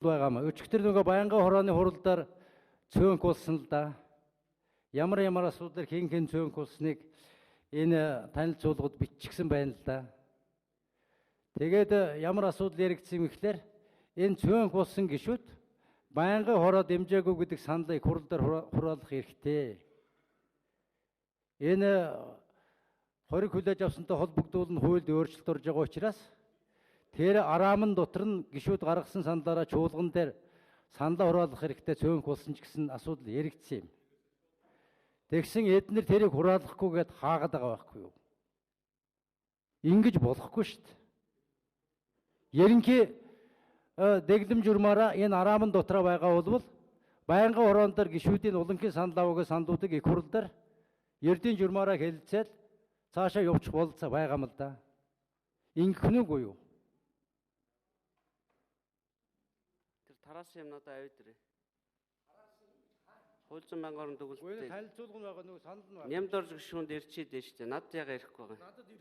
Байгаа юм. Өчигдөр нөгөө байнгын хорооны хуралдаар цөөнх болсон л да. Ямар ямар асуудлаар хэн хэн цөөнх болсныг энэ танилцуулгад биччихсэн байна л да. Тэгээд ямар асуудал яригдсан юм ихлээр энэ цөөнх болсон гишүүд байнгын хороо дэмжээгүй гэдэг саналыг хурал дээр хураалах эрхтэй. Энэ хориг хүлээж авсантай холбогдуулан хуульд өөрчлөлт орж байгаа учраас тэр араамн дотор нь гишүүд гаргасан саналаараа чуулган дээр саналаа хураалах хэрэгтэй цөөнх болсон ч гэсэн асуудал яригдсан юм. Тэгсэн эднэр тэрийг хураалахгүйгээд хаагаад байгаа байхгүй юу? Ингэж болохгүй шүү дээ. Ерөнхий дэглэм журмаараа энэ араамн дотроо байгаа бол байнгын хороон дээр гишүүдийн уланхийн санал аваагүй саналуудыг их хурал дээр ердийн журмаараа хэлэлцээл цаашаа явуучих бололцоо байгаа юм л да. Ингэх нь үгүй юу? Тэр тараасан юм надад аваад ирээ. Хууль зүйн байнгын орон Үгүй дүгэлттэй. танилцуулга нь байгаа, нөгөө санал нь байна. Нямд орж гишүүнд ирчээд байна шүү дээ. Надад яга ирэхгүй байгаа. Надад ирэхгүй.